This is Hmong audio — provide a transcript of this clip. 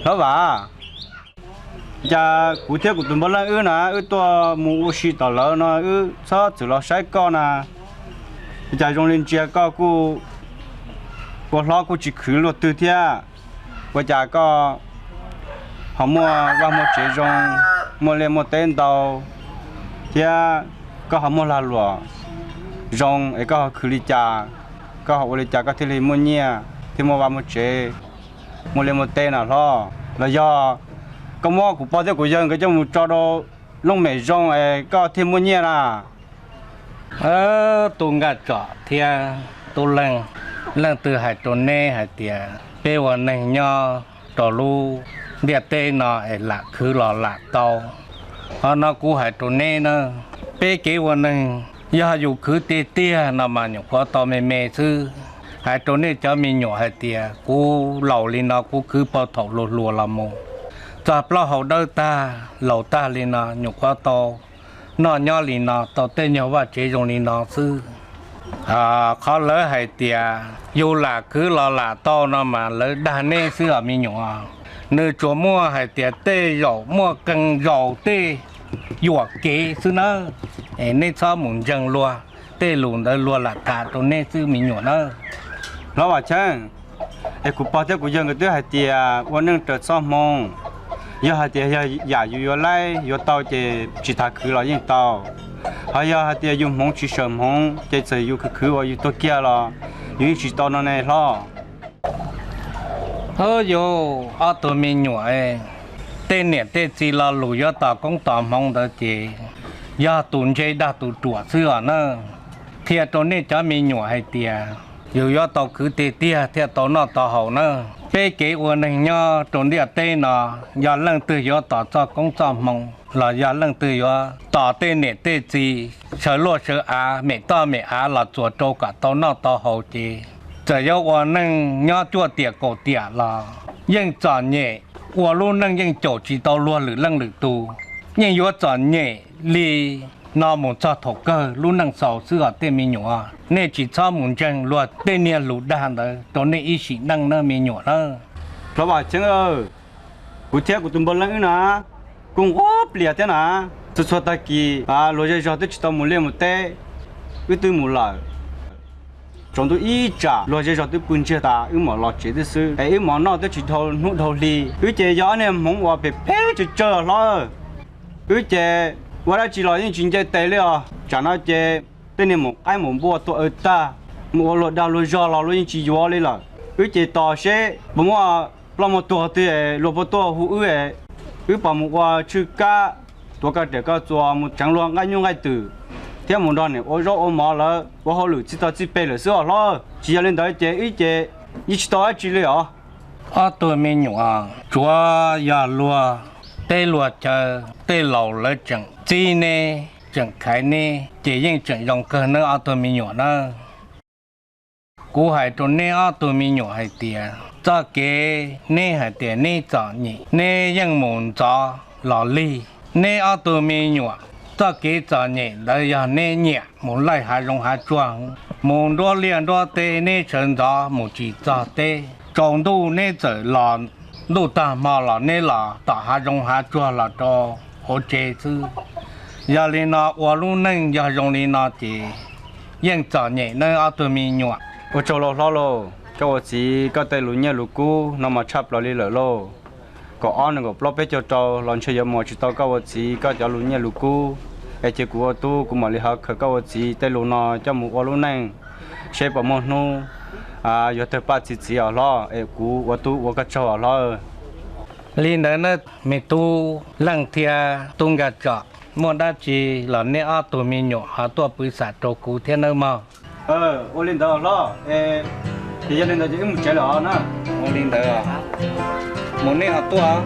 Hlob Vam, cas kuv thiab kuv tus npawg Leej wb na, wb tuaj mus ua si tom lawv no, wb txhob txwm los saib koj na. Cas zoo li ntsia koj kuj ua hlob kuj tsis khwv luaj twg thiab, ua cas koj ho muaj vaj muaj tsev zoo, muaj liaj muaj teb ntau, thiab koj ho muaj lag luam zoo es koj ho khwv li cas, koj ho ua li cas koj thiaj li muaj nyiaj thiab muaj vaj muaj tsev, muaj liaj muaj teb na hlob? Los yog koj muab kuv pog thiab kuv yawg nkawd coj mus tso rau looj mem zoo es koj thiaj muaj nyiaj na? Tub Nkaj Tsom thiab Tub Leej, leej twg hais rau neb hais tias peb ua neeg nyob rau lub ntiaj teb no es lam khwv los lam tau? Qhov no kuv hais rau neb na, peb kev ua neeg yog yus khwv tiag tiag no mas nyuam qhuav tau me me xwb. Hais rau nej cov me nyuam hais tias kuv laus li no kuv khwv puag thaum hluas hluas los mus, txog plaub hau dawb tag laus tag li no nyuam qhuav tau noj nyob li no, tau tej nyuag vaj tsev zoo li no xwb. Qhov lawv hais tias yus lam khwv los lam tau no mas lawv dag neb xwb os me nyuam. Nws tsuas muaj hais tias tej zaum muaj qee zaus tej yuam kev xwb nawb. Es neb txhob mus ntseeg luag tej lus ntawd, luag lam tham rau neb xwb me nyuam nawb. Hlob Vam Cheeb, es kuv pog thiab kuv yawg nkawd twb hais tias ua neej raws txoj hmoov, yog hais tias yog yam yus yuav laib yuav tau ces tsis tas khwv los yeej tau. Ho yog hais tias yus hmoov tsis sawm hmoov ces txawm yus khwv khwv uas yus tuag kiag los yus yeej tsis tau no ne hlob. Ub yuv, ob tug me nyuam, tej niam tej txiv lo lus yuav tos koob tos hmoov ntawd ces yog tus ntse dag tus ruam xwb os na. Qhia rau nej cov me nyuam hais tias yus yuav tau khwv tiag tiag thiaj tau noj tau haus na. Peb kev ua neeg nyob rau ntiaj teb no, yog leej twg yuav tos txoj koob txoj hmoov los yog leej twg yuav tos tej niam tej txiv sawv luaj sawv av, mem toj mem av los txuas rau kom tau noj tau haus ces txawm yuav ua neej nyob cuaj tiam kaum tiam los yeej txom nyem, ua lub neej yeej caum tsis tau luag lwm leej lwm tus, yeej yuav txom nyem li no mus txog thaum kawg lub neej xaus xwb os tej me nyuam. Nej tsis txhob mus ntseeg luag tej niag lus dag ntawd rau nej ib sim neej na me nyuam na. Hlob Vam Cheeb, kuv thiab kuv tus npawg Leej wb na, kuj nquag plias thiab na. Txhua txhua tag kis luag zej zog twb tsis tau mus liaj mus teb, wb twb mus lawm. Tsaus ntuj ib tsam luag zej zog twb pw ntsiag tas wb mam los tsev xwb, es wb mov noj twb tsis dhau hnub dhau hli. Wb ces yog ob niag hmoov uas phem phem tsawg tsawg hlob. Wb ces ua dab tsi los yeej tsis nce tes li os. Tsam no ces tej niag maum qaib maum npua tuaj aw tag, mus ua luag dag luag zog los luag yeej tsis yuav li lawm. Wb ces tos seb puas muaj ploj muaj tuag twg, luag puas tuaj hu wb, wb pom mus ua tshwj kab, tuav koj riam koj txuas mus tseev luag nqaij nyuj nqaij twm, thiab mus nrog niam ua zaub ua mov lawm, ua hauj lwm txij tog txij peg lawm xwb os hlob. Tsis yog li ntawd ces wb ces yeej tsis tau dab tsi li os. Ob tug me nyuam, tsuav yog luag teb luag chaw tej laus lawv tseem txib neb tseem khaiv neb ces yeej tseem zoo kawg nawb ob tug me nyuam na. Kuv hais rau neb ob tug me nyuam hais tias txoj kev neb hais tias neb txom nyem neb yeej mus ntxov los lig. Neb ob tug me nyuam, txoj kev txom nyem ntawd yog neb nyiam mus laij hav zoov hav tsuag, mus nruab liaj nruab teb, neb sawv ntxov mus tsis txog teb. Tsaus ntuj neb txawm los, ntuj tag hmo los neb los tom hav zoov hav tsuag los rau hauv tsev xwb. Yog li no ua lub neej yog zoo li no ces yeej txom nyem nawb ob tug me nyuam. Ua tsaug lauj hlob lauj, koj ua txiv koj tej lus nyiaj lus kub no mas tshaj plaws li lawm lauj. Kaum ob nees nkaum plaub peb caug rau los ntshe yuav mus tsis tau koj ua txiv koj cov lus nyiaj lus kub. Es ces kuv ua tub kuv mam li ho khaws koj ua txiv tej lus no coj mus ua lub neej, seb puas muaj hnub yuav tawg paj txi txiv os hlob. Es kuv ua tub ua koj tsaug os hlob. Li ntawd na, me tub Leej thiab tub Nkaj Tsom, muaj dab tsi los neb ob tug me nyuam ho tuaj pw xam rau kuv thiab nawb mog. Ua li ntawd hlob, ces yog li ntawd ces wb mus tsev lawm os na. Ua li ntawd, mus nej ho tuaj.